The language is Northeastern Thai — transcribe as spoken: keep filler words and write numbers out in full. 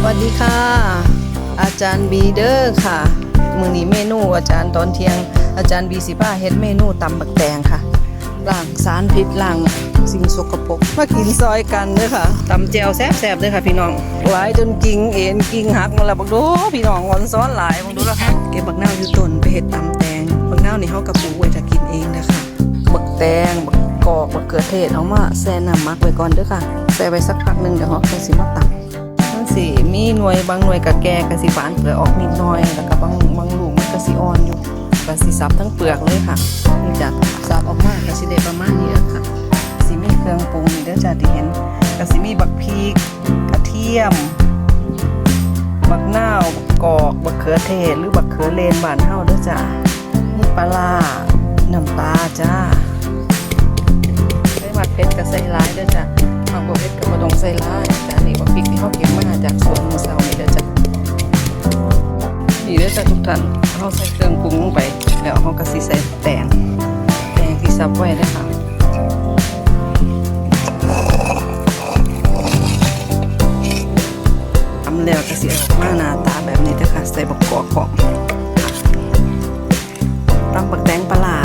สวัสดีค่ะ อาจารย์บีเด้อค่ะ มื้อนี้เมนูอาจารย์ตอนเที่ยง อาจารย์บีสิพาเฮ็ดเมนูตำบักแตงค่ะ ล้างสารพิษ ล้างสิ่งสกปรก มากินซอยกันเด้อค่ะ ตำแจ่วแซ่บๆเด้อค่ะพี่น้อง หลายจนกิ่งเอ็นกิ่งหักหมดแล้ว บักโดพี่น้อง อ่อนซ้อนหลาย บักโดแล้วค่ะ เก็บบักนาวอยู่ต้นไปเฮ็ดตำแตง บักนาวนี่เฮากะปลูกไว้ถ้ากินเองนะคะ บักแตง บักกอก บักเขือเทศ เอามาแช่น้ำหมักไว้ก่อนเด้อค่ะ แช่ไว้สักพักหนึ่ง เดี๋ยวเฮาค่อยสิมาตำ มันสิมีหน่วย บางหน่วยกะแก่ กะสิฝานเปลือกออกนิดหน่อย แล้วกะบาง บางลูกมันกะสิอ่อนอยู่ กะสิสับทั้งเปลือกเลยค่ะ นี่จ้ะ สับออกมากะสิได้ประมาณนี้แหละค่ะ สิมีเครื่องปรุงนี่เด้อจ้ะที่เห็น กะสิมีบักพริก กระเทียม บักนาว บักกอก บักเขือเทศ หรือบักเขือเลนบ้านเฮาเด้อจ้ะ มีปลาร้า น้ำปลาจ้า ใส่มักเผ็ดกะใส่หลายเด้อจ้ะ มักบ่เผ็ดกะบ่ต้องใส่หลายจ้ะ นี่บักพริกที่เฮาเก็บมาจากสวนมื้อเช้านี่เด้อจ้ะ นี่เด้อจ้ะทุกท่าน เฮาใส่เครื่องปรุงลงไป แล้วเฮากะสิใส่แตง แตงที่สับไว้เด้อค่ะ ตำแล้วกะสิออกมาหน้าตาแบบนี้เด้อค่ะ ใส่บักกอกพร้อม ตำบักแตงปลาร้า